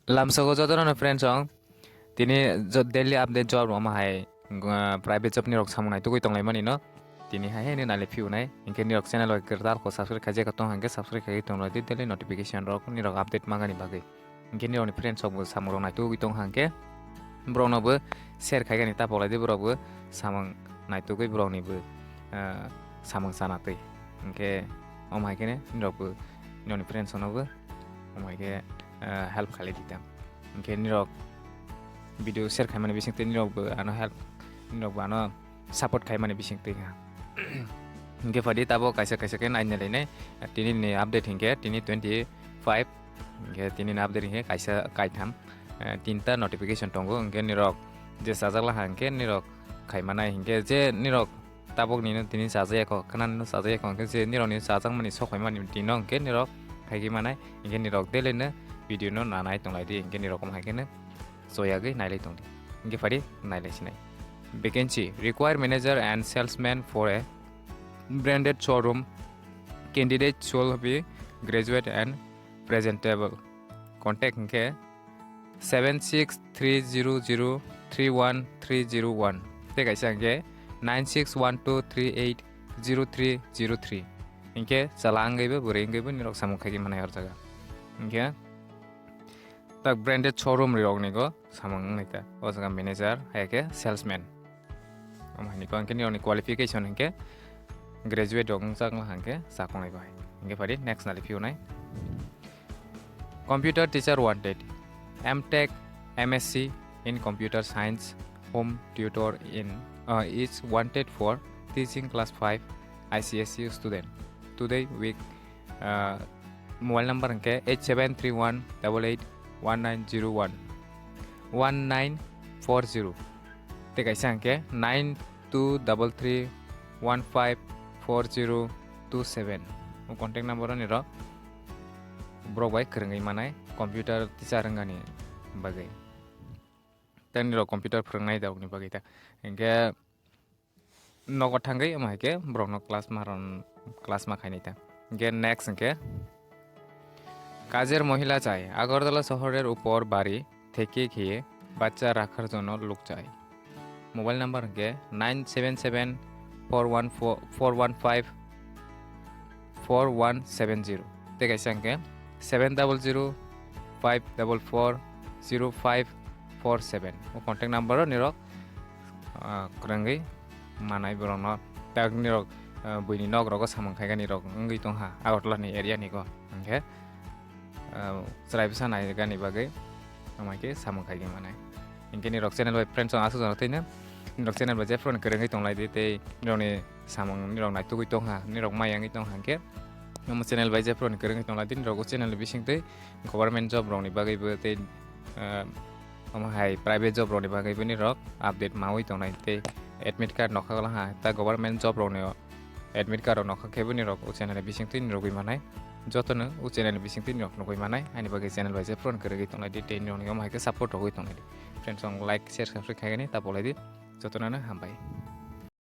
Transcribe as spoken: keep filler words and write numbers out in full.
Lamsogo jotono friends song, tini jo-, daily update job rok omo hai, uh, private job ni rok samung naitugwi tonglaimani no. Tini hai hai ni naile phiunai, hinkhe nirok channel bai kwtal kho subscribe khaijak tong hinkhe subscribe khaiwi tonglaidi daily notification rok nirok update mangani bagwi. Hinkhe nirokni friends rok bo samung rok naitugwi tong hinkhe borokno bo share khaigani ta poklaidi borok bo samung naitugwi borokni bo, uh, samung sana twi. Hinkhe omo hai kheno nirok bo nirokni friends rok no bo omo hai khe, uh, help khalai di tang. Hinkhe nirok video share khaimani bising twi nirok bo ano help, nirok bo ano support khaimani bising twi ha. Hinkhe phadi tabo kaisa kaisa khe naina lainai. Tini ni update hinkhe tini twenty five, hinkhe tini ni update hinkhe kaisa kaitham, eh, tinta notification tongo. Hinkhe nirok je chajak laha hinkhe nirok khaimanai hinkhe je nirok tabok nino tini chajak yakho, khwnani no chajak yakho, hinkhe je nirok ni chajakmani sokhaimani tino hinkhe nirok khaigwi manai, hinkhe nirok daily no video no nanai tonglaidi, hinkhe nirok omo hai kheno choyagwi nailai tongdi. Hinkhe phadi nailai sinai. Vacancy, require manager and salesman for a branded showroom. Candidate should be graduate and presentable. Contact hinkhe seven six three zero zero three one three zero one. Tei kaisa hinkhe nine six one two three eight zero three zero three. Hinkhe chwla wngwi bo bwrwi wngwi bo nirok samung khaigwi manai hor jaga. Hinkhe tak branded showroom rok ni go samung wngwi ta. O jaga manager, hai khe salesman. Omo hai ni ko hinkhe nirok ni qualification hinkhe graduate rok wngchak wngkha hinkhe chakhonai bai. Hinkhe phadi next nali phiunai. Computer teacher wanted. M Tech, M S C in computer science, home tutor in, uh, is wanted for teaching class five I C S E student. Today week, uh, mobile number hinkhe eight seven three one double eight one nine zero one, one nine four zero. Tei kaisa hinkhe nine two double three one five four zero two seven. O contact number ni rok borok bai kwrwngwi manai computer teacher wngani bagwi. Tei nirok computer phwrwngnai da bokni bagwi ta. Hinkhe nogo thangwi omo hai khe borokno class ma ron-, class ma khainai ta. Hinkhe next hinkhe কাজের মহিলা চাই, আগরতলা শহরের উপর বাড়ি থেকে গিয়ে বাচ্চা রাখার জন্য লোক চাই। মোবাইল নাম্বার হচ্ছে nine seven seven four one four, four one five four one seven zero. Tei kaisa hwnkhe seven double zero five double four zero five four seven. O contact number o nirok, ah, kwrwngwi manai borokno. Tak nirok, ah, buini nok rogo samung khaikha nirok wngwi tongkha Agartala ni area ni go. Hwnkhe, ah, chwrai bwsa naigani bagwi tongmai khe samung khaigwi manai. Hinkhe nirok channel bai friends rok aswk jora thwino nirok channel bai jephru kwrwngwi tonglaidi tei nirokni samung nirok naitugwi tongkha, nirok mai wngwi tongkha hinkhe omo channel bai jephru kwrwngwi tonglaidi nirok o channel bisingtwi government job rokni bagwibo tei, ah, omo hai private job rokni bagwibo nirok update maui tongnai tei admit card nokha ha ta government job rokni admit card rok nokha khe bo nirok o channel ni bisingtwi nugwi manai. Jotono o channel ni bisingtwi nirok nugwi manai. Ani bagwi channel bai je phone kwrwgwi tonglai di tei nirok ni omo hai khe support rogwi tonglai di. Friends, ang like, share, subscribe khaigani ta bolai di. Jotono no hambai.